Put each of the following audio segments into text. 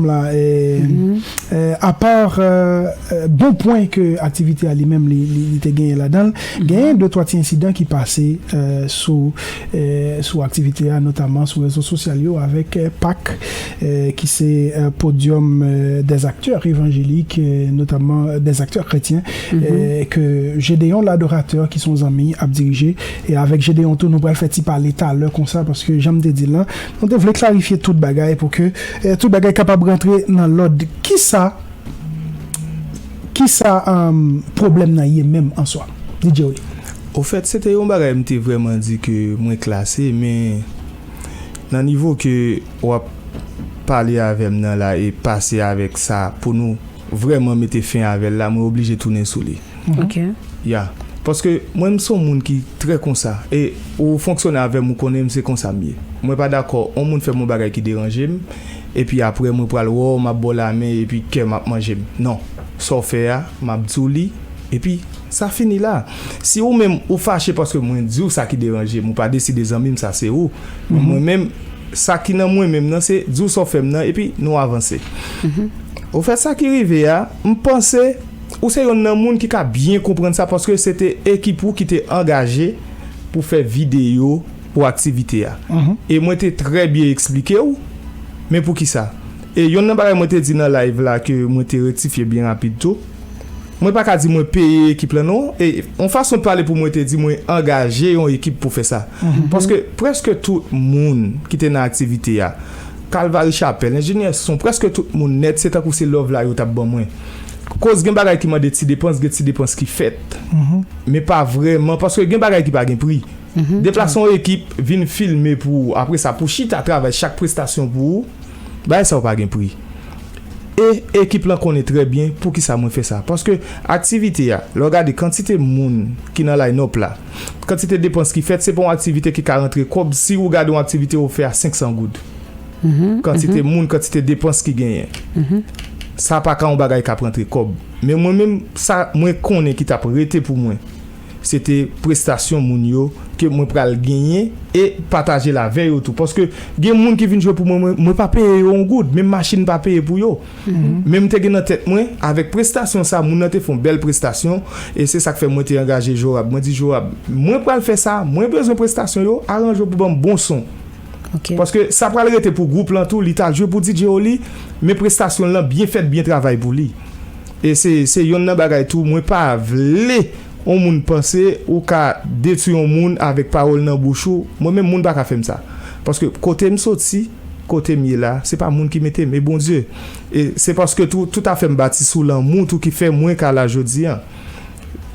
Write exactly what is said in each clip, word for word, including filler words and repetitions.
la, eh, eh, apa, eh, eh, bon pwen ke aktivite a li menm li, li, li te genyen ladan l, genyen de twa ti ensidan ki pase, eh, sou, eh, sou aktivite a, notaman sou rezo sosyal yo, avèk, eh, pak, eh, ki se, eh, Podium, eh, des acteurs évangéliques, eh, notaman des acteurs chrétiens, eh, ke Gédéon Ladorateur, ki se yon zanmi, ap dirije. E avèk Gédéon tou, nou pral fè ti pale talè konsa, paske jan m te di l lan, nou te vle klarifye tout bagay pou ke, eh, tout bagay kapab rantre nan lòd. Kisa, kisa, um, pwoblèm nan ye menm an swa? D J Oli. Ofèt, se te yon bagay m te vrèman di ke mwen klase, men nan nivo ke w ap pale avè m nan la e pase avèk sa pou nou vrèman mete fen avè l la, mwen oblije tounen sou li. Ok. Ya. Paske mwen, m se yon moun ki trè konsa. E ou fonksyone avè m, ou konnen m se konsa m ye. Mwen pa dakò, yon moun fè m yon bagay ki deranje m, epi apre mwen pral wè w, m ap ba w lamen, epi kè m ap manje m. Non. Sa w fè a, m ap di w li, epi sa fini la. Si ou menm, ou fache paske mwen di w sa ki deranje m, ou pa deside zanmi m, sa se ou. Men mwen menm, sa ki nan mwen menm nan, se di w sa w fè m nan, epi nou avanse. Ofèt, sa ki rive a, m panse ou se yonn nan moun ki ka byen konprann sa, paske se te ekip ou ki te angaje pou fè videyo pou aktivite a. E mwen te trè byen eksplike w, men poukisa? E yonn nan bagay mwen te di nan live la ke mwen te rektifye byen rapid tou, mwen pa ka di mwen peye ekip lan non. E yon fason de pale pou mwen te di mwen angaje yon ekip pou fè sa. Paske prèske tout moun ki te nan aktivite a, Calvary Chapel, enjenyè son, prèske tout moun nèt, se tankou se love la yo t ap ban mwen. Koz gen bagay ki mande ti depans, gen ti depans ki fèt. Men pa vrèman, paske gen bagay ki pa gen pri. Deplase yon ekip, vin filme pou ou, apre sa, pou chita travay chak prestasyon pou ou, bagay sa yo pa gen pri. E ekip lan konnen trè byen poukisa mwen fè sa. Paske aktivite a, lè w gade kantite moun ki nan line-up la, kantite depans ki fèt, se pa yon aktivite ki ka rantre kòb. Si ou gade yon aktivite ou fè a senk san goud, kantite moun, kantite depans ki genyen, sa pa ka yon bagay k ap rantre kòb. Men mwen menm, sa mwen konnen ki t ap rete pou mwen, se te prestasyon moun yo ke mwen pral genyen e pataje l avè yo tou. Paske gen moun ki vin jwe pou mwen, mwen, mwen pa peye yo yon goud, menm machin pa peye pou yo. Men m te gen nan tèt mwen, avèk prestasyon sa, moun nan te fè yon bèl prestasyon, e se sa k fè mwen te angaje Jorab. Mwen di, Jorab, mwen pral fè sa, mwen bezwen prestasyon yo, aranje w pou ban m bon son. Ok. Paske sa pral rete pou gwoup lan tou, li t al jwe pou D J Oli, men prestasyon l lan byen fèt, byen travay pou li. E se, se yonn nan bagay tou, mwen pa vle yon moun panse ou ka detwi yon moun avèk pawòl nan bouch ou. Mwen menm, moun pa ka fè m sa. Paske kote m soti, kote m ye la, se pa moun ki mete m, e Bondye. E se paske tou, tout afè m bati sou lanmou tou ki fè mwen ka la jodi a.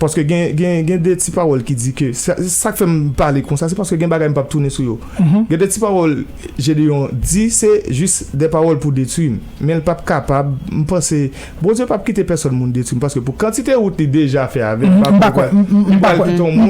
Paske gen, gen, gen de ti pawòl ki di ke, sa, sa k fè m pale konsa, se paske gen bagay m p ap tounen sou yo. Gen de ti pawòl Gedeon di, se jis de pawòl pou detwi m. Men l p ap kapab, m panse, Bondye p ap kite pèsòn moun detwi m, paske pou kantite wout li deja fè avè m, m pa kwè, m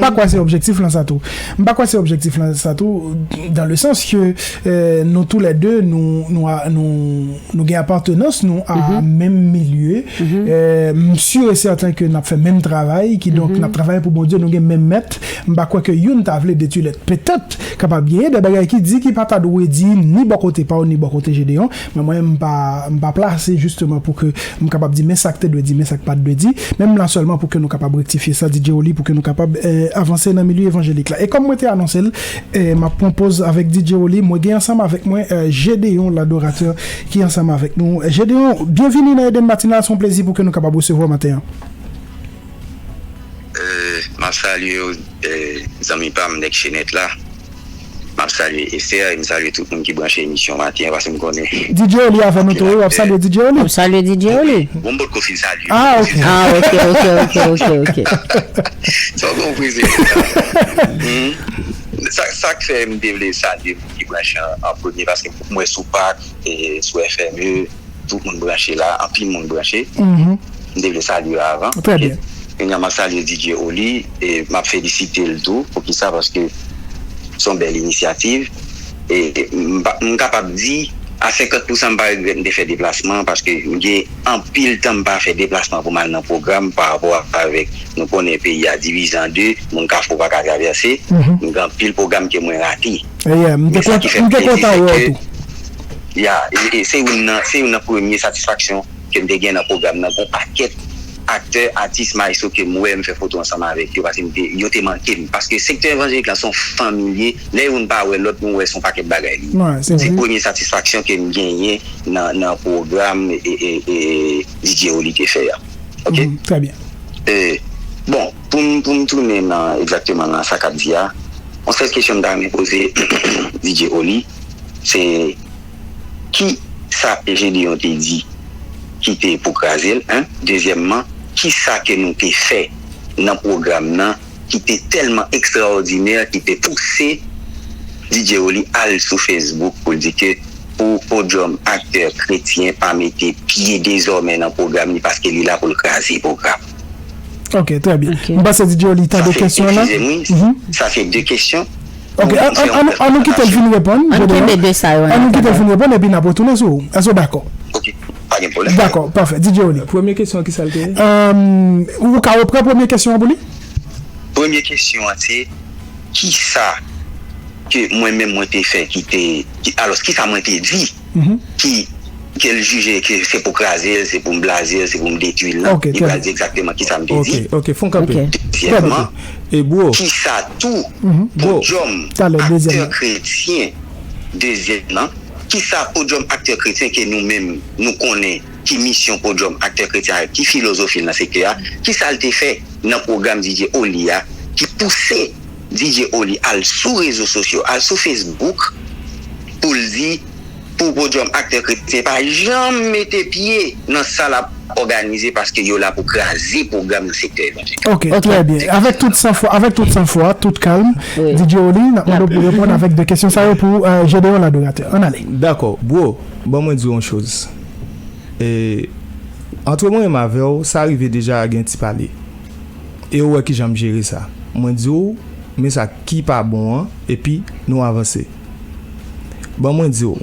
pa kwè se objektif lan sa tou. M pa kwè se objektif lan sa tou, dans le sens que, euh, nou tou lè de, nou, nou, nou, nou gen apartenans nou a menm milye. Euh, m si e sèten ke n ap fè menm travay, kidonk n ap travay pou Bondye, nou gen menm mèt. M pa kwè ke youn ta vle detwi lòt. Petèt, kapab genyen de bagay ki di ki pa ta dwe di ni bò kote pa w, ni bò kote Gedeon, men mwen, m pa, m pa plase jisteman pou ke m kapab di men sa k te dwe di, men sa k pa t dwe di, men m la sèlman pou ke nou kapab rektifye sa, D J Oli, pou ke nou kapab, eh, avanse nan milye evanjelik la. E kòm mwen te anonse l, eh, m ap pran pòz avèk D J Oli, mwen gen ansanm avèk mwen, eh, Gedeon Ladorateur ki ansanm avèk nou. Gedeon, byenvini nan Eden Matinal, se yon plezi pou ke nou kapab resevwa w maten an. Euh, m ap salye w, euh, zanmi pa m, nèg Chenèt la. M ap salye Esther, e m salye tout moun ki branche emisyon maten an, paske m konnen D J Oli avè nou tou, wi, w ap salye D J Oli? W ap salye D J Oli? Bon, m potko fin salye. Ah, ok. Ah, ok, ok, ok, ok, ok. Sa w konn prese. Hmm. Sa, sa k fè m te vle salye moun ki branche an, an premye, paske m wè sou pak, e sou F M E, tout moun branche la, anpil moun branche. M te vle salye yo avan. Trè byen. Kounye a, m ap salye D J Oli, e m ap felisite l tou. Poukisa? Paske se yon bèl inisyativ. E m pa, m kapab di, a senkant pousan, m pa regrèt m te fè deplasman, paske m gen anpil tan m pa fè deplasman pou m al nan pwogram pa rapò avèk, nou konnen peyi a divize an de, moun Kafou pa ka travèse. M gen anpil pwogram ke mwen rate. Men sa ki fè m plezi, se ke Ya, e, e se youn nan, se youn nan premye satisfaksyon ke m te gen nan pwogram nan. Gon pakèt aktè, atis, maestro ke m wè, m fè foto ansanm avèk yo, paske m te, yo te manke m. Paske sektè evanjelik la se yon fanm li ye, lè youn pa wè lòt, nou wè se yon pakèt bagay li ye. Se premye satisfaksyon ke m genyen nan, nan pwogram e, e, e, D J Oli te fè a. Ok? Trè byen. E, bon, pou m, pou m tounen nan, egzakteman nan sa k ap di a, yon sèl kesyon m ta renmen poze D J Oli, se ki sa Gedeon te di ki te pou kraze l, en? Dezyèmman, ki sa ke nou te fè nan pwogram nan ki te tèlman ekstraòdinè, ki te pouse D J Oli al sou Facebook pou l di ke pou podyòm aktè kretyen pa mete pye dezòmè nan pwogram li paske li la pou l kraze pwogram. Ok, trè byen. M panse D J Oli tande kesyon an la. Eskize m, wi. Sa se de kesyon. Ok, an nou kite l fin reponn. An nou kite l fin reponn, epi n ap retounen sou ou. Èske w dakò? Ok, pa gen pwoblèm. Dakò, pafè. D J Oli. Premye kesyon an, ki sa l te ye? Ou ka repran premye kesyon an pou li? Premye kesyon an, se ki sa ke mwen menm mwen te fè ki te, ki, alò, ki sa mwen te di ki, ke l jije ke se pou kraze l, se pou m blaze l, se pou m detwi l lan. Li pral di egzakteman ki sa m te di. Ok, ok, fon kanpe. Dezyèmman, ki sa tou podyòm aktè kretyen, dezyèm nan, ki sa podyòm aktè kretyen ke nou menm nou konnen ki misyon podyòm aktè kretyen a, ki filozofi l nan sektè a, ki sa l te fè nan pwogram D J Oli a, ki pouse D J Oli al sou rezo sosyo, al sou Facebook, pou l di, pou podyòm aktè kretyen pa janm mete pye nan sa l ap òganize paske yo la pou kraze pwogram nan sektè evanjelik. Ok, trè byen. Avèk tout sanfwa, avèk tout sanfwa, tout kalm, D J Oli, n ap mande w pou reponn avèk de kesyon sa yo pou Gedeon Ladoratè. Ann ale. Dakò, bro, ban mwen di w yon choz. E, antre mwen menm avè w, sa rive deja gen ti pale. E ou wè kijan m jere sa. Mwen di w, men sa ki pa bon an, epi nou avanse. Ban mwen di w,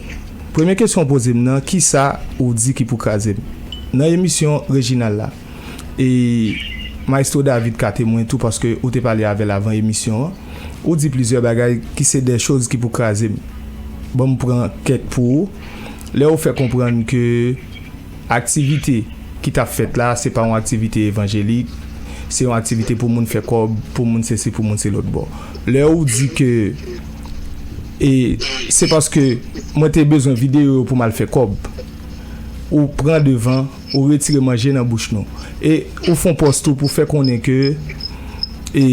premye kesyon w poze m nan, ki sa ou di ki pou kraze m? Nan emisyon Reginald la, e Maestro David ka temwen tou, paske ou te pale avè l avan emisyon an, ou di plizyè bagay ki se de choz ki pou kraze m. Ban m pran kèk pou ou. Lè ou fè konprann ke aktivite ki t ap fèt la, se pa yon aktivite evanjelik, se yon aktivite pou moun fè kòb, pou moun sesi, pou moun se lòt bò. Lè ou di ke, e, se paske mwen te bezwen videyo yo pou m al fè kòb, ou pran devan, ou retire manje nan bouch nou. E ou fè yon pòs tou pou fè konnen ke, e,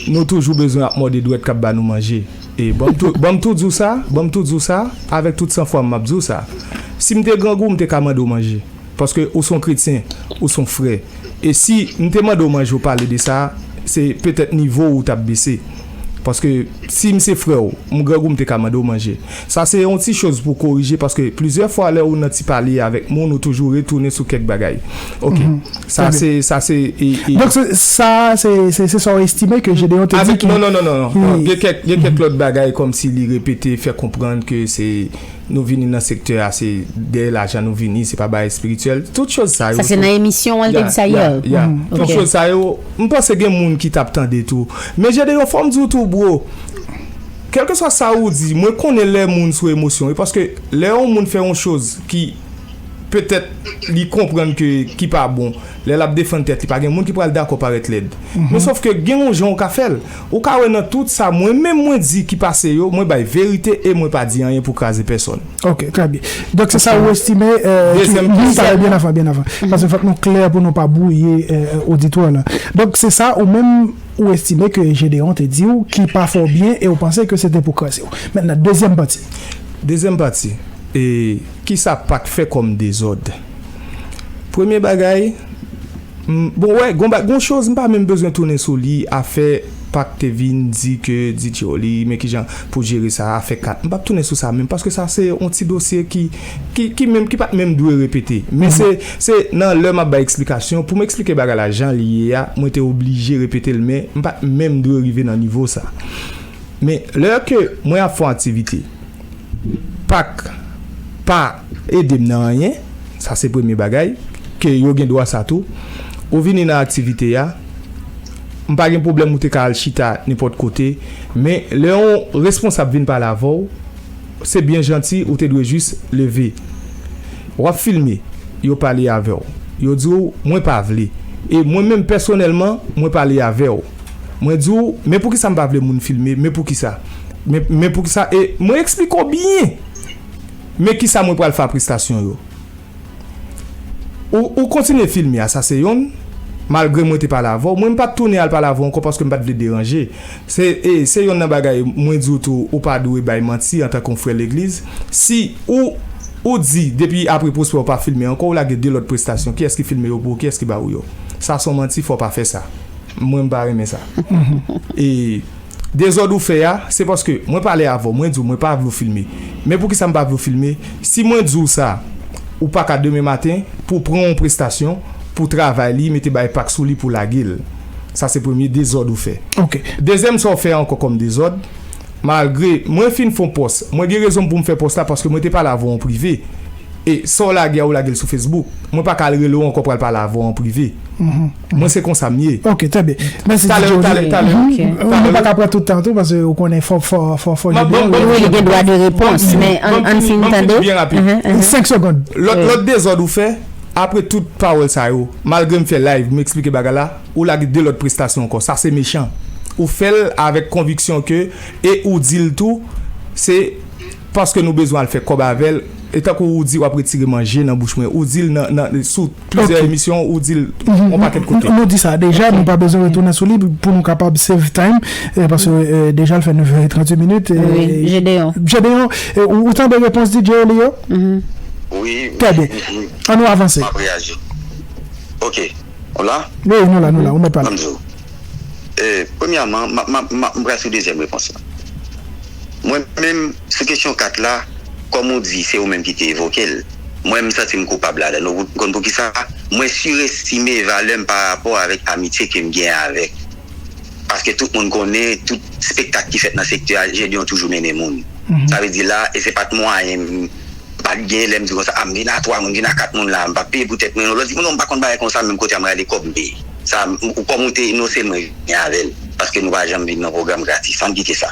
nou toujou bezwen ap mòde dwèt k ap ba nou manje. E ban m tou, ban m tou di w sa, ban m tou di w sa, avèk tout sanfwa m, m ap di w sa. Si m te grangou, m te ka mande w manje. Paske ou se yon kretyen, ou se yon frè. E si m te mande w manje, ou pale de sa, se petèt nivo w ou t ap bese. Paske si m se frè w, m grangou, m te ka mande w manje. Sa se yon ti choz pou korije, paske plizyè fwa lè ou nan ti pale avèk moun, ou toujou retounen sou kèk bagay. Ok. Sa se, sa se, e, e, Donk, se, sa, se, se, se sa w estime ke Gedeon te di ki... Non, non, non, non, non. Gen kèk, gen kèk lòt bagay kòmsi li repete, fè konprann ke se nou vini nan sektè a, se dèyè lajan nou vini, se pa bagay espirityèl. Tout choz sa yo. Sa se nan emisyon an, l te di sa yè. Ya, ya, ya. Tout choz sa yo, m panse gen moun ki t ap tande tou. Men Gedeon, fò m di w tou, bro, kèlkeswa sa ou di, mwen konnen lè moun sou emosyon, e paske lè yon moun fè yon choz ki petèt li konprann ke ki pa bon, lè l ap defann tèt li, pa gen moun ki pral dakò parèt lèd. Men sòf ke gen yon jan ou ka fè l. Ou ka wè nan tout sa mwen menm mwen di ki pase yo, mwen bay verite e mwen pa di anyen pou kraze pèsòn. Ok, trè byen. Donk se sa ou estime, euh, ki, li pale byen avan, byen avan. Paske fòk nou klè pou nou pa bwouye, euh, oditwa la. Donk se sa ou menm ou estime ke Gedeon te di w ki pa fè w byen e ou panse ke se te pou kraze w. Mentnan, dezyèm pati. Dezyèm pati. E kisa Pak fè kòm dezòd? Premye bagay, m, bon, wè, gon ba-, gon choz, m pa menm bezwen tounen sou li, afè Pak te vin di ke D J Oli, men kijan pou jere sa, afè kat. M p ap tounen sou sa menm, paske sa se yon ti dosye ki, ki, ki menm, ki pa t menm dwe repete. Men se, se nan lè m ap bay eksplikasyon, pou m eksplike bagay la jan li ye a, mwen te oblije repete l, men m pa t menm dwe rive nan nivo sa. Men lè ke mwen ap fè yon aktivite, Pak pa ede m nan anyen, sa se premye bagay, ke yo gen dwa sa tou. Ou vini nan aktivite a, m pa gen pwoblèm ou te ka al chita nenpòt kote, men lè yon responsab vin pale avè w, Se byen janti, ou te dwe jis leve. W ap filme, yo pale avè w. Yo di w, mwen pa vle. E mwen menm pèsonèlman, mwen pale avè w. Mwen di w, men poukisa m pa vle moun filme, men poukisa. Men, men poukisa, e mwen eksplike w byen. Men kisa mwen pral fè a prestasyon yo. Ou, ou kontinye filme a, sa se yonn. Malgre mwen te pale avè w, mwen m pa t tounen al pale avè w ankò paske m pa t vle deranje. Se, e, se yonn nan bagay mwen di w tou, ou pa dwe bay manti antanke yon frè legliz. Si ou, ou di depi apre Prosper ou pa filme ankò, ou lage de lòt prestasyon, kiyès ki filme yo pou ou, kiyès ki ba ou yo? Sa se yon manti, fò w pa fè sa. Mwen m pa renmen sa. E dezòd ou fè a, se paske mwen pale avè w, mwen di w mwen pa vle w filme. Men poukisa m pa vle w filme? Si mwen di w sa, ou pa ka demen maten pou w pran yon prestasyon, pou w travay li, mete bay pak sou li pou w lage l. Sa se premye dezòd ou fè. Ok. Dezyèm sa w fè ankò kòm dezòd, malgre mwen fin fè yon pòs, mwen gen rezon m pou m fè pòs la paske mwen te pale avè w an prive. E sa w lage a, ou lage l sou Facebook. Mwen pa ka al rele w ankò pral pale avè w an prive. Mwen se konsa m ye. Ok, trè byen. Mèsi DJ Oli. Talè, talè, talè. Nou pa ka pran tout tan tou paske ou konnen fò fò fò fò jede. Wi, li gen dwa de repons, men ann fin tande. Byen rapid. Senk segonn. Lòt, lòt dezòd ou fè, apre tout pawòl sa yo, malgre m fè live, m eksplike bagay la, ou lage de lòt prestasyon ankò. Sa se mechan. Ou fè l avèk konviksyon ke, e ou di l tou, se paske nou bezwen al fè kòb avè l. E tankou ou di w ap retire manje nan bouch mwen, ou di l nan, nan, sou plizyè emisyon, ou di l yon pakèt kote. Nou di sa deja, nou pa bezwen retounen sou li pou nou kapab save time, eh, paske eh, deja l fè nèf è tranntuit minit. Wi, Gedeon. Gedeon, eh, ou, ou tande repons DJ Oli yo? Wi. Trè byen. An nou avanse. M ap reyaji. Ok. Ou la? Wi, nou la, nou la, ou mèt pale. Ann di w. Eh, premyèman, m ap- m ap- m ap- m pral sou dezyèm repons la. Mwen menm, sou kesyon kat la, kòm ou di, se ou menm ki te evoke l. Mwen, m santi m koupab ladan l. Ou konn poukisa? Mwen sirestime valè m pa rapò avèk amitye ke m gen avèk. Paske tout moun konnen, tout spektak ki fèt nan sektè a, Gedeon toujou mennen moun. Sa vle di la, e se pa t mwayen m pa t gen lè m di konsa, a m vin a twa moun, vin a kat moun la, m p ap peye pou tèt mwen non. Lòt di, non, m pa konn bagay konsa, menm kote a m rale kòb m peye. Sa, ou kòm ou te inose l, mwen vini avè l. Paske nou pa janm vin nan pwogram gratis. Ann kite sa.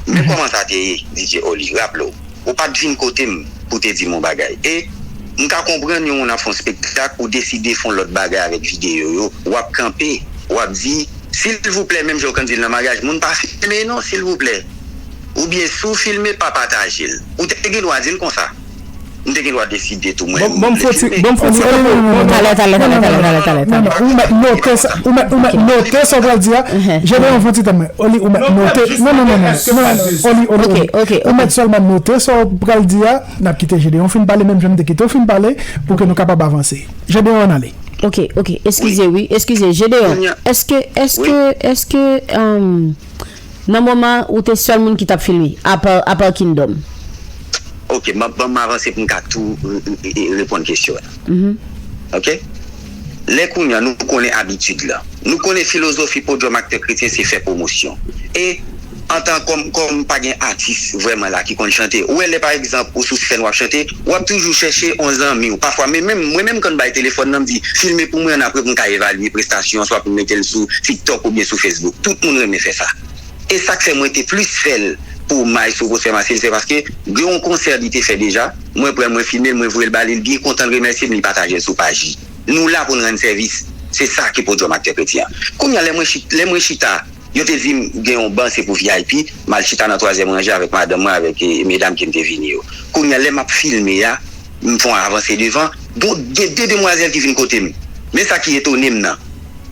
Men kòman sa te ye, DJ Oli, raple w, ou pa t vin kote m pou te di m yon bagay. E m ka konprann yon moun ap fè yon spektak, ou deside fè yon lòt bagay avèk videyo yo, w ap kanpe, w ap di, silvouplè, menm jan w konn di l nan maryaj, moun pa filme non, silvouplè. Oubyen si w filme, pa pataje l. Ou te gen dwa di l konsa. M te gen dwa deside tou mwen. Bon, bon, foti, bon, foti. Talè, talè, talè, talè, talè, talè, talè. Ou mèt note sa, ou mèt, ou mèt note sa w pral di a. Gedeon, fon ti tan mwen. Oli, ou mèt note. Non, non, non, non. Non, non, non. Oli, Oli, Oli. Ok, ok, Ou mèt sèlman note sa w pral di a. N ap kite Gedeon fin pale, menm jan m te kite w fin pale, pou ke nou kapab avanse. Gedeon, ann ale. Ok, ok. Eskize, wi. Eskize, Gedeon. Èske, èske, èske, um, nan moman ou te sèl moun ki t ap filme, apa, apa Kingdom? Ok, ban m avanse pou m ka tou reponn kesyon an. Ok? Lè kounye a nou konnen abitid la. Nou konnen filozofi Podium Aktè Kretyen se fè pwomosyon. E antan kòm, kòm pa gen atis vrèman la ki konn chante, ou wè lè pa egzanp ou sou sèn w ap chante, w ap toujou chèche yon zanmi w. Pafwa, men menm, mwen menm kan m bay telefòn nan, m di, filme pou mwen, apre pou m ka evalye prestasyon an, swa pou m mete l sou TikTok oubyen sou Facebook. Tout moun renmen fè sa. E sa k fè mwen te plis fè l pou Maestro Prosper Marcelus, se paske gen yon konsè li te fè deja, mwen pran l, mwen filme l, mwen voye l ba li, li byen kontan, l remèsye m, li pataje l sou paj li. Nou la pou n rann sèvis. Se sa ki Podium Aktè Kretyen an. Kounye a, lè mwen chita, yo te di m gen yon ban se pou V I P, m al chita nan twazyèm ranje avèk madanm mwen, avèk medam ke m te vini yo. Kounye a, lè m ap filme a, m fè yon avanse devan, gen de demwazèl ki vin kote m. Men sa ki etone m nan.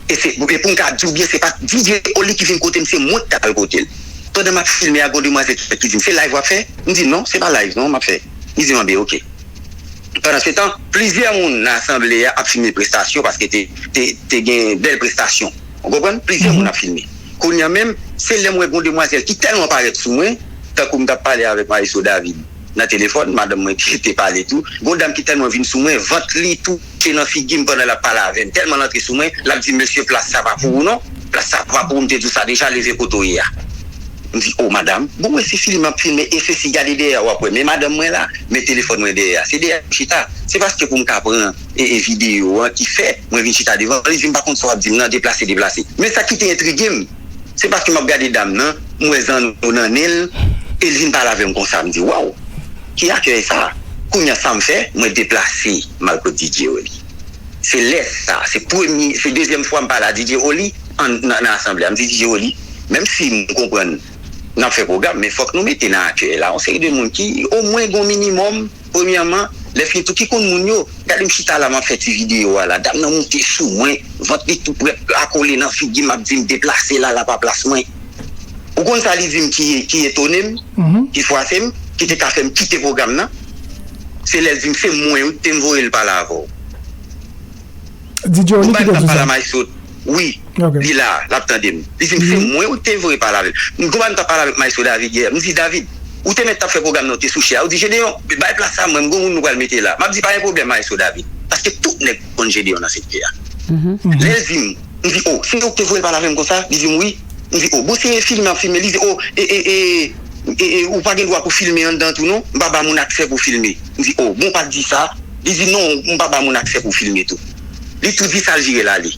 E se, e pou m ka di w byen, se pa DJ Oli ki vin kote m, se mwen ki t al kote l. Pandan m ap filme a, gen yon demwazèl ki di m, se live w ap fè? M di, non, se pa live non m ap fè. Li di m, anben, ok. Pandansetan, plizyè moun nan asanble a ap filme prestasyon paske te, te, te gen bèl prestasyon. Ou konprann? Plizyè moun ap filme. Kounye a menm, se lè m wè gen yon demwazèl ki tèlman parèt sou mwen, tankou m t ap pale avèk Maestro David nan telefòn, madanm mwen ki te pale tou, gen yon dam ki tèlman vin sou mwen, vant li touche nan figi m pandan l ap pale avè m, tèlman l antre sou mwen, l ap di, mesye, plas sa pa pou ou non, plas sa pa pou ou, m te di w sa deja, leve kote w ye a. M di, o madanm, bon, wè se fim m ap filme, e sesi, gade dèyè w ap wè, men madanm mwen la, men telefòn mwen dèyè a, se dèyè m chita, se paske pou m ka pran e, e videyo an ki fè mwen vin chita devan li, di m pa konn sa w ap di m nan, deplase, deplase. Men sa ki te entrige m, se paske m ap gade dam nan, m wè zanno nan nen l, E l vin pale avè m konsa, m di, waw, ki akèy sa? Kounye a sa m fè, mwen deplase m al kot D J Oli. Se lè sa, se premye, se dezyèm fwa m pale a D J Oli an, nan, nan asanble a. M di D J Oli, menm si m konprann n ap fè pwogram, men fòk nou mete nan akèy la yon seri de moun ki omwen gen yon minimòm, premyèman, lè fini tou ki konn moun yo. Gade m chita la, m ap fè ti videyo a la, dam nan moute sou mwen, vant li tou prèt akole nan figi m, ap di m deplase la, la pa plas mwen. Ou konn sa li di m ki, ki etone m, ki fwase m, ki te ka fè m kite pwogram nan? Se lè l di m se mwen wi ki te voye l pale avè w. D J Oli ki te di sa? Wi, li la, l ap tande m. Li di m se mwen wi ki te voye pale avè l. M konprann m t ap pale avèk Maestro David yè. M di David, ou te mèt t ap fè pwogram nan, ou te sou chè a. Ou di Jedeon, bay plas sa mwen, m gon moun nou pral mete la. M ap di pa gen pwoblèm Maestro David. Paske tout nèg konn Jedeon nan sektè a. Lè l di m, m di o, se ou ki te voye l pale avè m konsa? Li di m wi. M di o, bon se filme m ap filme? Li di o, e, e, e, e, e, ou pa gen dwa pou filme anndan tou non, m pa ba moun aksè pou filme. M di o, bon ou pa t di sa? Li di non, m pa ba moun aksè pou filme tou. Li tou di sa l vire l ale.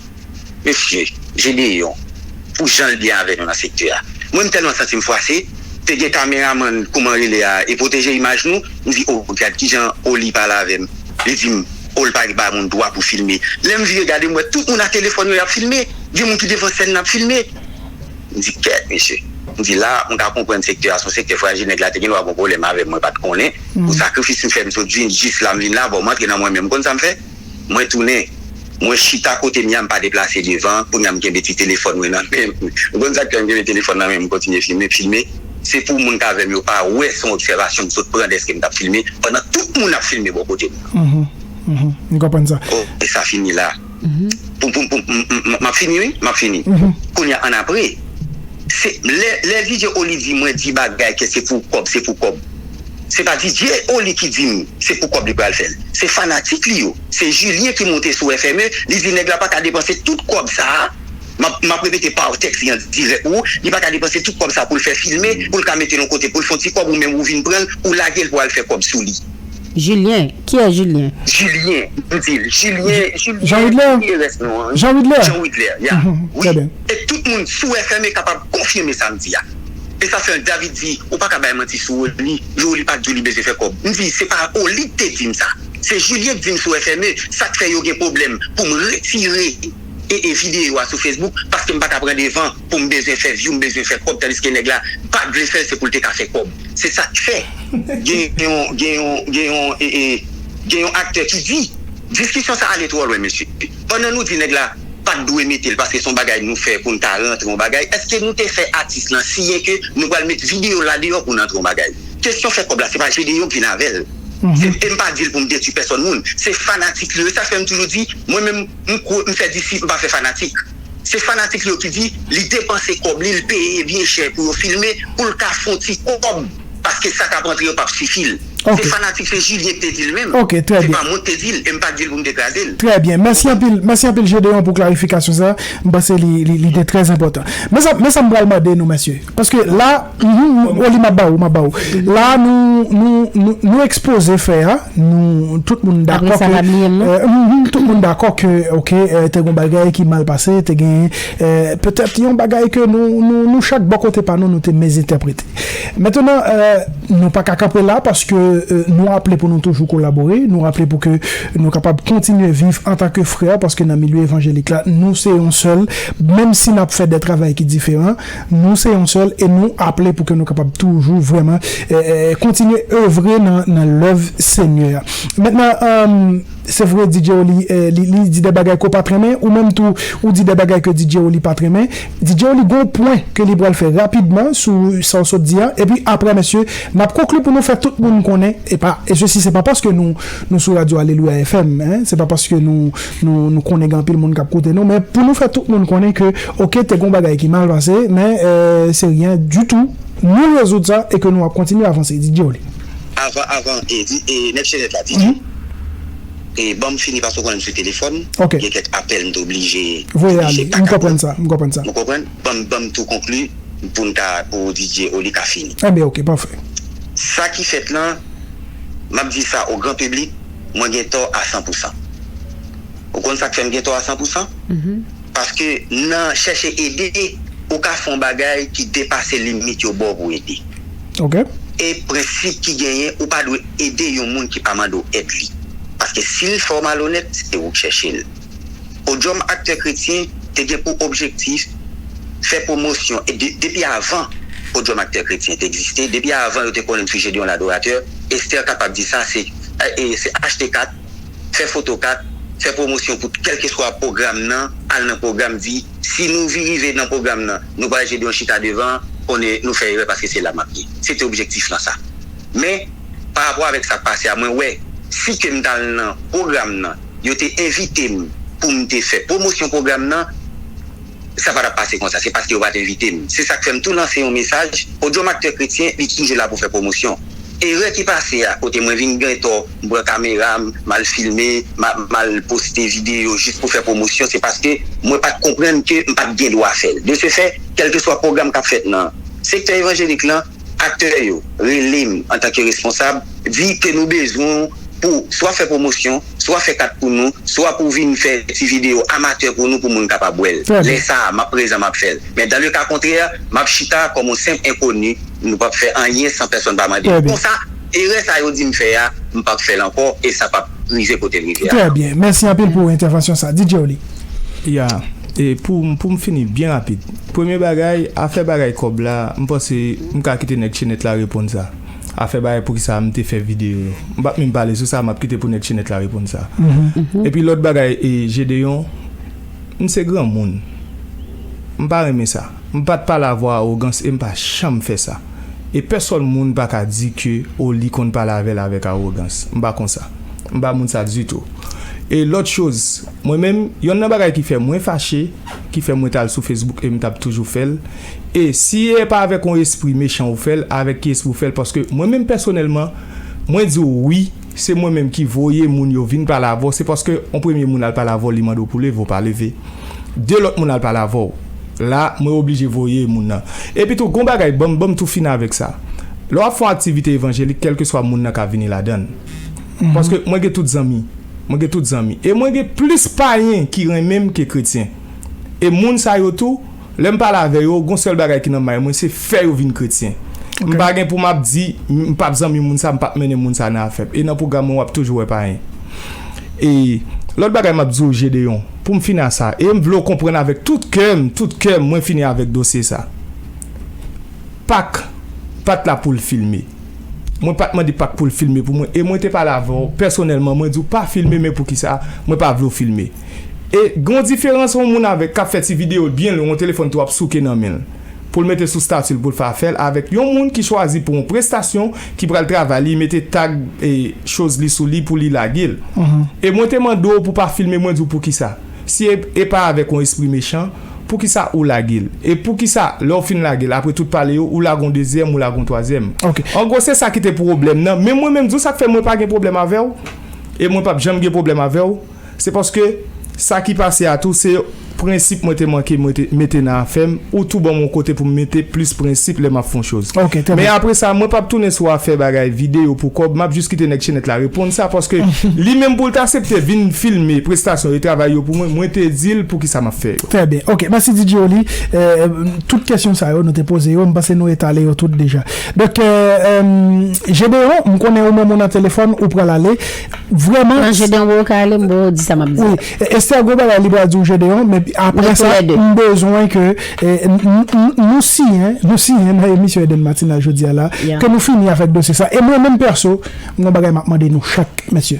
Mesye, Jedeon, pou jan l byen avè nou nan sektè a. Mwen m tèlman santi m fwase, te gen kameramann kouman rele a e pwoteje imaj nou, m di o, gad kijan Oli pale avè m. Li di m o, l pa ba moun dwa pou filme. Lè m vire gade m wè tout moun ak telefòn yo y ap filme, gen moun ki devan sèn nan ap filme. M di kèt mesye. M di la m ka konprann sektè a se yon sektè frajil, nèg la te gen dwa gon pwoblèm avè m mwen pa t konnen. Pou sakrifis m fè m sot vin jis la m vin la, bon m antre nan mwen menm, ou konn sa m fè? Mwen tounen. Mwen chita kote m ye a, m pa deplase devan, kounye a m kenbe ti telefòn mwen nan men m. Ou konn sa k fè m kenbe telefòn nan men m, m kontinye filme, filme. Se pou moun k avè m yo pa wè se yon obsèvasyon m sot pran dèske m t ap filme, pandan tout moun ap filme bò kote m. M konprann sa. Oh, e sa fini la. Pou, pou, pou, m, m, m, m ap fini wi, m ap fini. Kounye a annapre, se lè, lè D J Oli di mwen di bagay ke se pou kòb, se pou kòb. Se pa D J Oli ki di m se pou kòb li pral fè l. Se fanatik li yo. Se Julien ki monte sou F M E, li di nèg la pa ka depanse tout kòb sa a. M ap, m ap repete pa tèks li an dirèk ou, li pa ka depanse tout kòb sa pou l fè filme, pou l ka mete l yon kote, pou l fè yon ti kòb, ou menm ou vin pran l, ou lage l pou al fè kòb sou li. Julien, kiyès Julien? Julien, m di l, Julien, Julien, Jean Widler? Ki erès non an? Jean Widler? Jean Widler, ya. Wi. Très bien. E tout moun sou F M E kapab konfime sa m di a. E sa fè David di, ou pa ka bay manti sou Oli, Oli pa t di w li bezwen fè kòb. M di, se pa Oli ki te di m sa. Se Julien ki di m sou F M E, sa k fè yo gen pwoblèm pou m retire e, e videyo a sou Facebook, paske m pa ka pran devan pou m bezwen fè view, m bezwen fè kòb, tandiske nèg la pa t vle fè l, se pou l te ka fè kòb. Se sa k fè gen yon, gen yon, gen yon, e, e, gen yon aktè ki di, diskisyon sa ale twò lwen, mesye. Pandan nou di nèg la pa t dwe mete l paske se yon bagay nou fè pou n ta rantre yon bagay, èske nou te fè atis lan siyen ke nou pral met videyo l la deyò pou n antre yon bagay? Kesyon fè kòb la, se pa Jedeon k vin avè l. Se, e m pa di l pou m detwi pèsòn moun. Se fanatik li yo. E sa k fè m toujou di, mwen menm, m kwo, m fè disip, m pa fè fanatik. Se fanatik li yo ki di, li depanse kòb li, li peye byen chè pou yo filme, pou l ka fè yon ti kòb. Paske sa k ap antre yo p ap sifi l. Se fanatik, se Julien ki te di l menm. Se pa mwen ki te di l, e m pa t di l pou m te kraze l. Trè byen. Mèsi anpil, mèsi anpil Jedeon pou klarifikasyon sa. M panse li, li, li te trè enpòtan. Men sa, men sa m pral mande nou, mesye. Paske la, Mhm, Oli, m ap ba ou, m ap ba ou. La, nou, nou, nou, nou ekspoze fè a, nou, tout moun dakò ke, mhm, tout moun dakò ke, oke, te gen bagay ki mal pase, te gen, petèt yon bagay ke nou, nou, nou chak bò kote pa nou, nou te mezentèprete. Mentnan, nou pa ka kanpe la paske nou aple pou nou toujou kolabore, nou aple pou ke nou kapab kontinye viv antanke frè, paske nan milye evanjelik la, nou se yon sèl, menm si n ap fè de travay ki diferan, nou se yon sèl e nou aple pou ke nou kapab toujou vrèman kontinye evre nan, nan lèv Senyè a. Mentnan, se vre, D J Oli, li, li di de bagay ke w pa t renmen, ou menm tou, ou di de bagay ke D J Oli pa t renmen. D J Oli gon pwen ke li pral fè rapidman sou sa w sot di a, epi apre, mesye, n ap konkli pou nou fè tout moun konnen, e pa, e sesi se pa paske nou, nou sou radyo Alelouya F M, en, se pa paske nou, nou, nou konnen gen anpil moun k ap koute nou, men pou nou fè tout moun konnen ke, oke, te gon bagay ki mal pase, men se ryen ditou, nou rezoud sa e ke nou ap kontinye avanse, D J Oli. Avan, avan, e, di, e, nèg chenèt la, di, e, ban m fini paske w konnen m sou telefòn, gen kèk apèl m te oblije, voye ale, m konprann sa, m konprann sa. Ou konprann? Ban m, ban m tou konkli pou n ka, pou D J Oli ka fini. Enben, oke, pafè. Sa ki fèt lan, m ap di sa o gran piblik, mwen gen tò a san pou san. Ou konn sa k fè m gen tò a san pou san? Paske nan chèche ede, ou ka fè yon bagay ki depase limit yo ba w pou ede. Ok. E prensip ki genyen, ou pa dwe ede yon moun ki pa mande w èd li. Paske si l fè w malonèt, se ou k chèche l. Podium Aktè Kretyen te gen pou objektif fè pwomosyon, e de, depi avan Podium Aktè Kretyen te egziste, depi avan yo te konnen m sou Gedeon Ladoratè, Esther kapab di sa, se, e, se achte kat, fè foto kat, fè pwomosyon pou kèlkeswa pwogram nan, al nan pwogram, di, si nou vi rive nan pwogram nan, nou pral Gedeon chita devan, konnen nou fè erè paske se la m ap ye. Se te objektif lan sa. Men, pa rapò avèk sa k pase a, mwen wè, si ke m t al nan pwogram nan, yo te envite m pou m te fè pwomosyon pwogram nan, sa pa t ap pase konsa, se paske yo pa t envite m. Se sa k fè m tou lanse yon mesaj, Podium Aktè Kretyen, li toujou la pou fè pwomosyon. Erè ki pase a, kote mwen vin gen tò, m pran kamera m, m al filme, m a- m al poste videyo jis pou fè pwomosyon, se paske mwen pa t konprann ke m pa t gen dwa fè l. De ce fait, kèlkeswa pwogram k ap fèt nan sektè evanjelik lan, aktè yo rele m antanke responsab, di ke nou bezwen w pou swa fè pwomosyon, swa fè kat pou nou, swa pou vin fè ti videyo amatè pou nou pou moun kapab wè l. Trè byen. Lè sa a, m ap prezan, m ap fè l. Men dans le cas contraire, m ap chita kòm yon senp enkoni, nou p ap fè anyen san pèsonn pa mande. Trè byen. Konsa, erè sa yo di m fè a, m p ap fè l ankò e sa p ap rive kote m rive a. Trè byen. Mèsi anpil pou entèvansyon sa. D J Oli. Ya, e pou, pou m fini byen rapid. Premye bagay, afè bagay kòb la, m panse m ka kite nèg Chenèt la reponn sa. Afè bagay poukisa m te fè videyo yo. M p ap menm pale sou sa, m ap kite pou nèg Chenèt la reponn sa. Epi lòt bagay, e Gedeon, m se granmoun. M pa renmen sa. M pa t pale avè w awogans e m pa janm fè sa. E pèsòn moun pa ka di ke o li konn pale avè l avèk awogans. M pa konsa. M pa moun sa ditou. E lòt choz, mwen menm, yonn nan bagay ki fè mwen fache, ki fè mwen t al sou Facebook e m t ap toujou fè l. E si e pa avèk yon espri mechan ou fè l, avèk ki espri ou fè l? Paske mwen menm pèsonèlman, mwen di w wi, se mwen menm ki voye moun yo vin pale avè w, se paske yon premye moun al pale avè w, li mande w pou leve, ou pa leve. De lòt moun al pale avè w. La, mwen oblije voye moun nan. Epi tou, gon bagay, ban m, ban m tou fini avèk sa. Lè w ap fè yon aktivite evanjelik, kèlkeswa moun nan ka vini ladan l. Paske mwen gen tout zanmi. Mwen gen tout zanmi. E mwen gen plis payen ki renmen m ke kretyen. E moun sa yo tou, lè m pale avè yo, gon sèl bagay ki nan may mwen, se fè yo vin kretyen. M pa gen pou m ap di, m p ap zanmi moun sa, m p ap mennen moun sa nan afè m. E nan pwogram mwen, w ap toujou wè payen. E lòt bagay m ap di w, Gedeon, pou m fini a sa, e m vle w konprann avèk tout kè m, tout kè m, mwen fini avèk dosye sa. Pak pa t la pou l filme. Mwen pa t mande Pak pou l filme pou mwen. E mwen te pale avè w pèsonèlman, mwen di w pa filme, men poukisa mwen pa vle w filme. E gen yon diferans yon moun avèk k ap fè ti videyo byen long, yon telefòn tou ap souke nan men l, pou l mete sou stati l, pou l fè afè l, avèk yon moun ki chwazi pou yon prestasyon, ki pral travay, li mete tag e choz li sou li pou li lage l. E mwen te mande w pou pa filme, mwen di w poukisa. Si e, e pa avèk yon espri mechan, poukisa ou lage l? E poukisa, lè w fin lage l, apre tout pale yo, ou lage yon dezyèm, ou lage yon twazyèm? Ok. An gwo, se sa ki te pwoblèm nan. Men mwen menm, di w sa k fè mwen pa gen pwoblèm avè w, e mwen p ap janm gen pwoblèm avè w, se paske sa ki pase a tou, se prensip mwen te manke mwen te mete nan afè m, ou tou ban m yon kote pou m mete plis prensip lè m ap fè yon choz. Ok, trè Men byen. Apre sa, mwen p ap tounen sou afè bagay videyo pou kòb, m ap jis kite nèg Chenèt la reponn sa, paske li menm pou l t aksepte vin filme prestasyon e travay yo pou mwen, mwen te di l poukisa m ap fè yo. Trè byen. Ok, mèsi D J Oli. Euh, tout kesyon sa yo, nou te poze yo, m panse nou etale yo tout deja. Donk, euh, euh, Gedeon, m konnen ou menm ou nan telefòn, ou pral ale. Vrèman, Nan Gedeon, ou ka ale, m bo di sa m ap di. Wi, Esther, gwo bagay li pral di w, Gedeon, men apre Nou sa, tou lè de. M bezwen ke eh, n- n- n- nou siyen, nou siyen nan emisyon Eden Matin la jodi a la, Yeah. ke nou fini avèk dosye sa. E mwen menm pèso, m gon bagay m ap mande nou chak, mesye.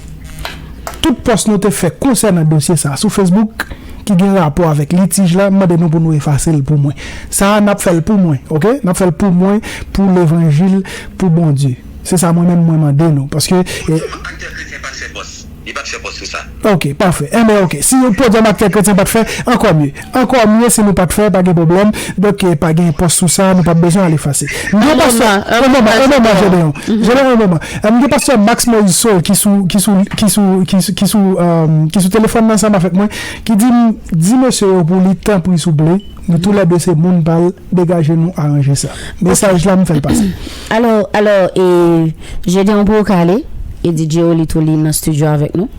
Tout pòs nou te fè konsènan dosye sa sou Facebook, ki gen rapò avèk litij la, m mande nou pou nou efase l pou mwen. Sa a, n ap fè l pou mwen, ok? N ap fè l pou mwen, pou levanjil, pou Bondye. Se sa mwen menm mwen mande nou. Paske, eh, Aktè kretyen pa t fè pòs. Li pa t fè pòs sou sa. Ok, pafè. Enben, ok. Si yon pwogram Aktè Kretyen pa t fè, ankò mye. Ankò mye si nou pa t fè, pa gen pwoblèm. Donk, eh, pa gen pòs sou sa, nou p ap bezwen al efase. M gen An pastè, moman, an an moman, moman, an moman, Gedeon. Gedeon. Gedeon, an moman. Eh, m gen pastè Max Moïse Saul ki sou, ki sou, ki sou, ki sou, ki sou, eh, ki sou telefòn nan ansanm avèk mwen, ki di m, di mesye yo pou li, tanpri, souple, nou tou lè de se moun pa l, degaje nou, aranje sa. Mesaj la, m fè l pase. Alò, alò, e, Gedeon poko ale, e D J Oli tou li nan estidyo avèk nou.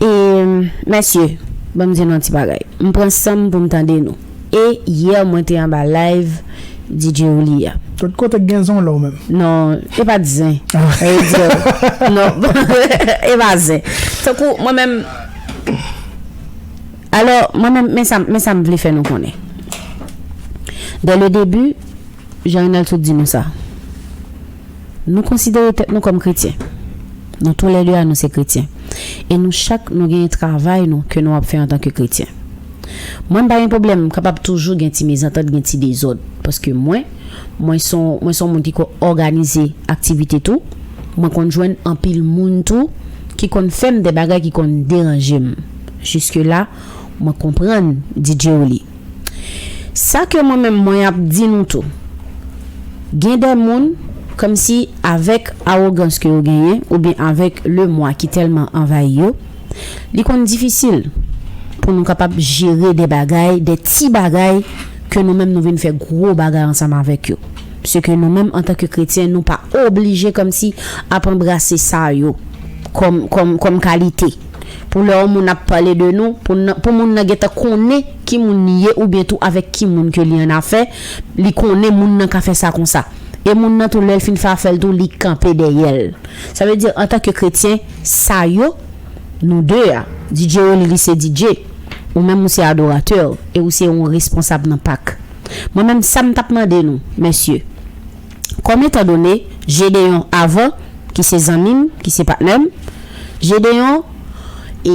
E, mesye, ban m di nou yon ti bagay. M pran san m pou m tande nou. E yè, mwen te anba live, D J Oli a. Tout kote k gen zen w la w menm. Non, e pa t zen. E di, non, e pa zen. Tankou mwen menm, alò, mwen menm, men sa, men sa m vle fè nou konnen. Dès le début, Jean Renald Soud di nou sa. Nou konsidere tèt nou kòm kretyen. Nou toulède a, nou se kretyen. E nou chak, nou genyen travay nou ke nou ap fè antanke kretyen. Mwen, m pa gen pwoblèm, m kapab toujou gen ti mezantant, gen ti dezòd. Paske mwen, mwen se yon, mwen se yon moun ki konn òganize aktivite tou. Mwen konn jwenn anpil moun tou ki konn fè m de bagay ki konn deranje m. Jiske la, mwen konprann D J Oli. Sa ke mwen menm mwen ap di nou tou, gen de moun, kòmsi avèk awogans ke yo genyen, oubyen avèk lemwa ki tèlman anvayi yo, li konn difisil pou nou kapab jere de bagay, de ti bagay, ke nou menm nou vin fè gwo bagay ansanm avèk yo. Se ke nou menm, antanke kretyen, nou pa oblije kòmsi ap anbrase sa yo kòm, kòm, kòm kalite. Pou lè yon moun ap pale de nou, pou nan, pou moun nan gentan konnen ki moun li ye oubyen tou avèk ki moun ke li annafè, li konnen moun nan ka fè sa konsa. E moun nan tou, lè l fin fè afè l tou, li kanpe dèyè l. Sa vle di, antanke kretyen, sa yo, nou de a, D J Oli, li se D J, ou menm ou se adoratè, e ou se yon responsab nan Pak. Mwen menm, sa m t ap mande nou, mesye, kòm etandone, Jedeyon avan, ki se zanmi m, ki se patnè m, Jedeyon, e,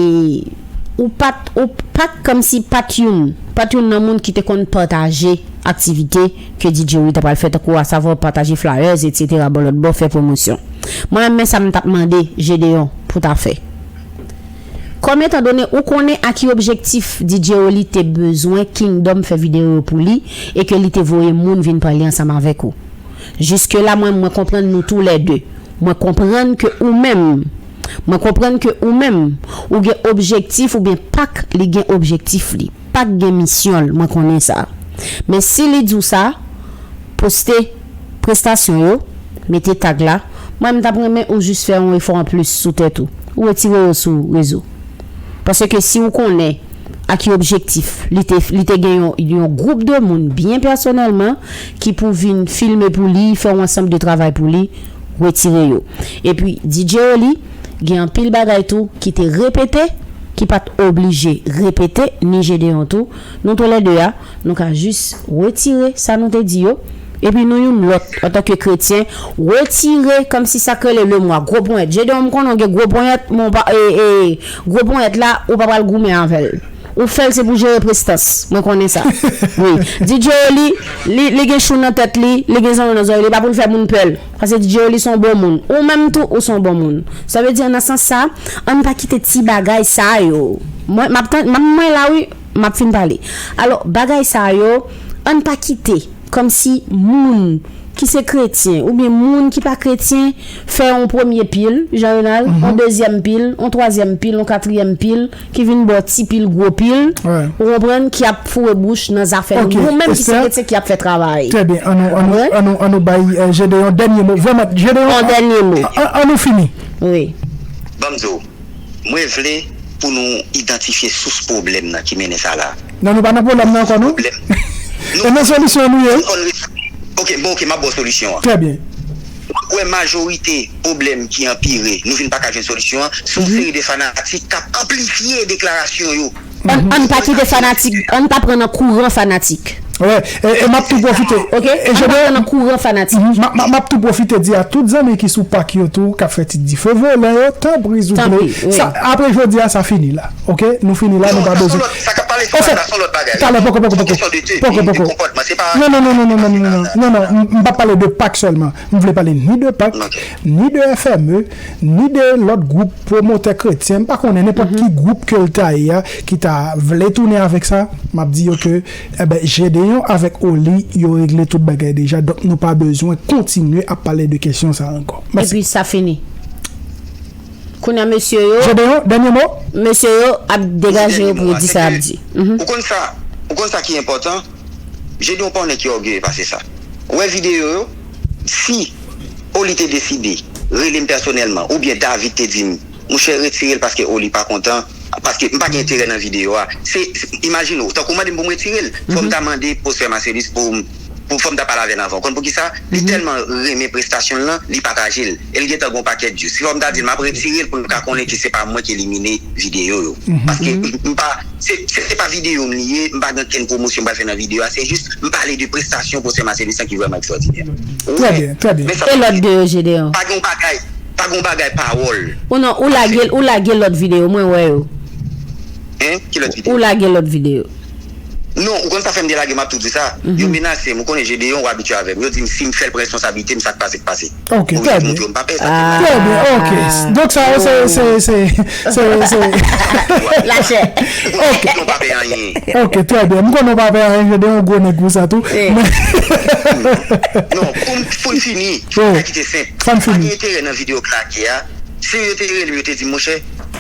ou pa t, ou pa t kòmsi pa t youn, pa t youn nan moun ki te konn pataje aktivite ke D J Oli ta pral fè, tankou asavwa pataje flyers, etsetera, bò lòt bò, fè pwomosyon. Mwen menm, men sa m t ap mande Jedeyon pou ta fè. Kòm etandone ou konnen a ki objektif D J Oli te bezwen Kingdom fè videyo yo pou li e ke li te voye moun vin pale ansanm avèk ou. Jiske la, mwen, mwen konprann nou toulède. Mwen konprann ke ou menm, mwen konprann ke ou menm, ou gen objektif oubyen Pak li gen objektif li. Pak gen misyon l, mwen konnen sa. Men si li di w sa, poste prestasyon yo, mete tag la. Mwen, m t ap renmen ou jis fè yon efò anplis sou tèt ou. Ou retire yo sou rezo. Paske si w konnen a ki objektif li te, li te gen yon, yon gwoup de moun byen pèsonèlman ki pou vin filme pou li, fè yon ansanm de travay pou li, retire yo. Epi, D J Oli, gen anpil bagay tou ki te repete, ki pa t oblije repete, ni Jedeyon tou. Nou toulède a, nou ka jis retire sa nou te di yo. Epi nou youn lòt, antanke kretyen, retire kòmsi sa k rele lemwa, gwo ponyèt. Jedeyon, m konnen w gen gwo ponyèt, men w pa, e, e, gwo ponyèt la, ou pa pral goumen avè l. Ou fè l se pou jere prestans. Mwen konnen sa. Wi. D J Oli, li, li gen chou nan tèt li, li gen zanno nan zòrèy li, pa pou l fè moun pè l. Paske D J Oli se yon bon moun. Ou menm tou, ou se yon bon moun. Sa vle di, nan sans sa, ann pa kite ti bagay sa yo. Mwen, m ap tann, m ap, mwen la wi, m ap fin pale. Alò, bagay sa yo, ann pa kite, kòmsi moun ki se kretyen, oubyen moun ki pa kretyen, fè yon premye pil, Jean Renald, yon dezyèm pil, yon twazyèm pil, yon katriyèm pil, ki vin ba w ti pil gwo pil, ou konprann, ki ap foure bouch nan zafè nou. Nou menm ki se kretyen ki ap fè travay. Trè byen, an nou, an nou, an nou, an nou bay, eh, Jedeyon dènye mo. Vrèman, Jedeyon, an, an, an nou fini. Wi. Ban m di w, mwen vle pou nou idantifye sous pwoblèm nan ki mennen sa la. Non, nou pa nan pwoblèm nan ankò, non? E nan solisyon nou ye. Ok, bon, ok, m ap ba w solisyon an. Trè byen. Ou wè majorite pwoblèm ki anpire, nou vin pa ka jwenn solisyon an, se yon seri de fanatik k ap anplifye deklarasyon yo. Ann, ann pa kite fanatik, ann pa pran nan kouran fanatik. Wè, e, e m ap tou pwofite. Ok, e ann pa pran nan kouran fanatik. M ap, m ap, m ap tou pwofite di a tout zanmi ki sou Pak yo tou, k ap fè ti dife volan yo, tanpri, souple. Sa, apre jodi a, sa fini la. Ok, nou fini la, nou pa bezwen. Sa k ap pale sou Pak la, se yon lòt bagay. Talè, poko, poko, poko. Poko, poko. Non, non, non, m, m p ap pale de Pak sèlman. M vle pale ni de Pak, ni de F M E, ni de lòt gwoup pwomotè kretyen, m pa konnen nenpòt ki gwoup ke l ta ye a, ki ta vle tounen avèk sa, m ap di yo ke, eben, Jedeyon avèk Oli, yo regle tout bagay deja, donk nou pa bezwen kontinye ap pale de kesyon sa a ankò. Mèsi. Epi sa fini. Kounye a, mesye yo, Jedeyon, dènye mo? Mesye yo ap degaje yo pou yo di sa y ap di. Ou konn sa, ou konn sa ki enpòtan? Jedeyon pa yon nèg ki ògeye pase sa. Ou wè videyo yo, si Oli te deside rele m pèsonèlman, oubyen David te di m, "Monchè, retire l paske Oli pa kontan, paske m pa gen enterè nan videyo a." Se, se, imajine w, tankou w mande m pou m retire l, fò m ta mande Pwosfè Marcellus pou m, pou fò m ta pale avè l anvan. Ou konn poukisa? Li tèlman renmen prestasyon l lan, li pataje l. E l gentan gen yon pakèt views. Si fò m ta di l, m ap retire l pou nou ka konnen ke se pa mwen ki elimine videyo yo. Paske m pa, se, se, se pa videyo m li ye, m pa gen okenn pwomosyon m pral fè nan videyo a. Se jis, m pale de prestasyon pwofesè Marcelistan ki vrèman ekstwòdinè. Trè byen, trè byen. Men sa E lòt de yo, Gedeon? Pa gen yon bagay, pa gen yon bagay pawòl. Ou non, ou lage, ou lage lòt videyo, mwen wè yo. Hein? Ki lòt videyo? Ou lage lòt videyo. Non, ou konn sa fè m delage, m ap tou di sa. Yo menase m, ou konnen Gedeon, ou abitye avè m. Yo di m si m fè l pran responsablite m, sa k pase, k pase. Ok, trè byen. Trè byen, ok. Donk sa yo se, se, se, se, se Lachè. Ok. Ou konnen m pa pè anyen. Ok, trè byen. M konnen w pa pè anyen, Gedeon, gwo nèg pou sa tou. Non, pou n, pou n fini, sa ki te senp. Pa gen enterè nan videyo k lage a. Si yo te rele m, yo te di m, monchè,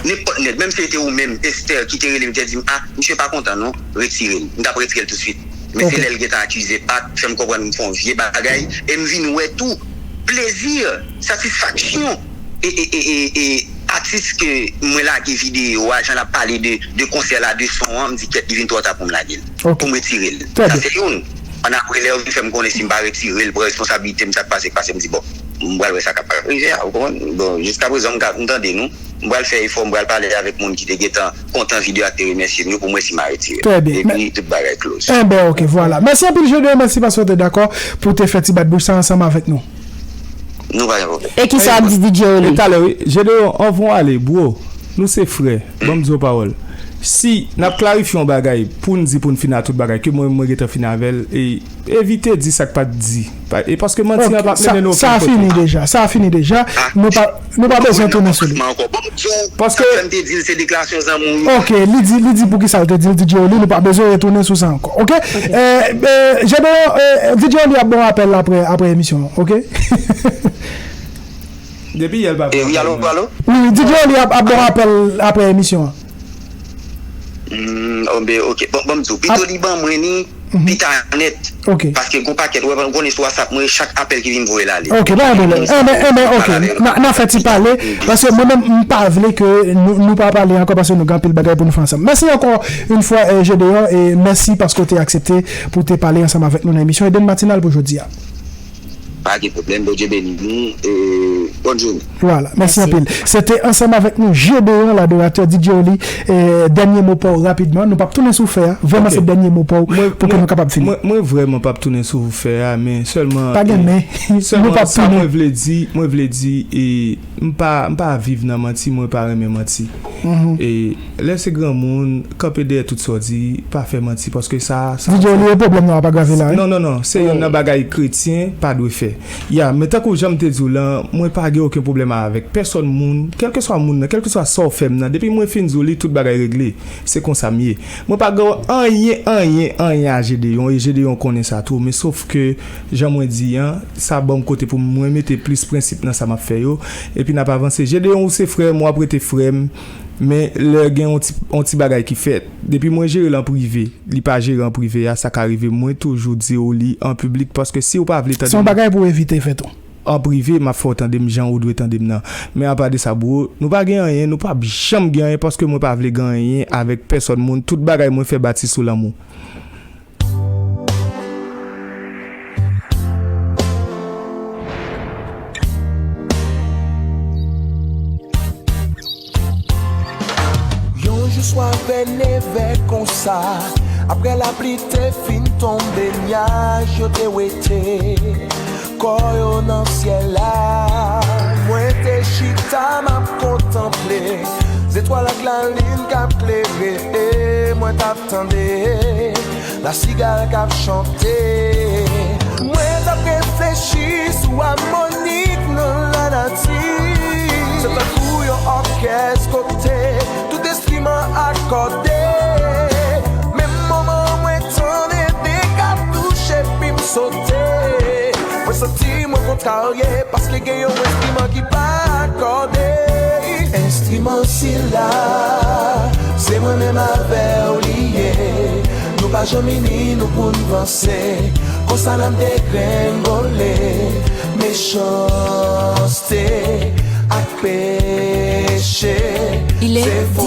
nenpòt nèg, menm si se te ou menm, Esther, ki te rele m, te di m, a, misye pa kontan non, retire l. M t ap retire l tousuit. Men se lè l gentan akize Pac, fè m konprann m fè yon vye bagay, e m vin wè tou plezi, satisfaksyon, e, e, e, e, e atis ke mwen lage videyo a, jan l ap pale de, de konsè la, de son an, m di, kèt, li vin twò ta pou m lage l, pou m retire l. Sa se youn. Annapre, lè yo vin fè m konnen si m pa retire l, pran responsablite m, sa k pase, k pase, m di, bon, m pral wè sa k ap rive a, ou konprann? Bon, jiskaprezan, m ka, m tande nou. M pral fè efò, m pral pale avèk moun ki te gentan kontan videyo a, ki te remèsye m yo, pou m wè si m a retire l. Trè byen. Epi, tout bagay close. Enben, ok, vwala. Mèsi anpil, Gedeon, mèsi paske w te dakò pou w te fè ti bat bouch sa ansanm avèk nou. Nou pa gen pwoblèm. E kisa w ap di D J Oli? E talè, wi. Gedeon, anvan w ale, bro, nou se frè. Ban m di w pawòl. Si n ap klarifye yon bagay, pou n di, pou n fini a tout bagay, ke mwen, mwen gentan fini avè l, e evite di sa k pa t di. Pa, e paske manti an p ap mennen nou okenn kote. Sa fini deja, sa fini deja. Nou pa, nou pa bezwen tounen sou li. Paske. Sa m te di l, se deklarasyon zanmi w. Ok, li di, li di poukisa l te di l, D J Oli, nou pa bezwen retounen sou sa ankò. Ok? Eh, eh, Gedeon, eh, D J Oli ap ba w apèl apre, apre emisyon an, ok? Depi yè l pa pran apèl mwen. Wi, alo, alo? Wi, D J Oli ap, ap ba w apèl apre emisyon an. Hmm, oh, ben, ok. Bon, bon, m di w, pito li ban mwen ni pita nèt. Ok. Paske gon pakèt, ou wè, ou konnen sou WhatsApp mwen, chak apèl ki vin voye l ale. Ok, pa gen pwoblèm. Enben, enben, ok. N a, n a fè ti pale, paske mwen menm, m pa vle ke nou, nou pa pale ankò, paske nou gen anpil bagay pou nou fè ansanm. Mèsi ankò yon fwa, eh, Gedeon, e mèsi paske w te aksepte pou w te pale ansanm avèk nou nan emisyon Eden Matinal pou jodi a. Pa gen pwoblèm, Bondye beni nou, e bòn jounen. Vwala, mèsi anpil. Se te ansanm avèk nou, Gedeon, l'adorateur, D J Oli, e dènye mo pa w rapidman, nou p ap tounen sou fè a, vrèman se dènye mo pa w pou ke nou kapab fini. Mwen, mwen vrèman p ap tounen sou fè a, men sèlman, pa gen men, nou p ap tounen. Sèlman sa mwen vle di, mwen vle di, e m pa, m pa viv nan manti, mwen pa renmen manti. E lè se granmoun, kanpe dèyè tout sa w di, pa fè manti, paske sa, sa, D J Oli, e pwoblèm nan ap agrave la, wi. Non, non, non, se youn nan bagay kretyen pa dwe fè. Ya, men tankou jan m te di w lan, mwen pa gen okenn pwoblèm avèk pèsòn moun, kèlkeswa moun nan, kèlkeswa sa w fè m nan, depi mwen fin di w li, tout bagay regle. Se konsa m ye. Mwen pa gen anyen, anyen, anyen a Gedeon, e Gedeon konnen sa tou, men sof ke, jan mwen di an, sa ban m kote pou mwen mete plis prensip nan sa m ap fè yo, epi n ap avanse. Gedeon, ou se frè m, w ap rete frè m, men lè gen yon ti, yon ti bagay ki fèt, depi mwen jere l an prive, li pa jere an prive a, sa ka rive, mwen toujou di w li an piblik, paske si w pa vle tande m. Se yon bagay pou w evite fè tou. An prive, m ap fè w tande m jan ou dwe tande m nan. Men apa de sa, bro, nou pa gen anyen, nou p ap janm gen anyen, paske mwen pa vle gen anyen avèk pèsòn moun. Tout bagay mwen fè bati sou lanmou. Yon jou swa vè nevè konsa, apre lapli te fin tonbe, nyaj yo te wete kò yo nan syèl la. Mwen te chita, m ap kontanple zetwal ak lalin k ap klere, e mwen t ap tande lasigal k ap chante. Mwen t ap reflechi sou amoni nan lanati. Se tankou yon òkès kote tout enstriman akòde. Menm moman mwen tande de k ap touche, pi m sote. Mwen santi mwen kontrarye, paske gen yon enstriman ki pa akòde. Enstriman sila, se mwen menm avè w li ye. Nou pa janm ini, nou pou n vanse. Konsa n ap degrengole. Mechanste ak peche, se fo.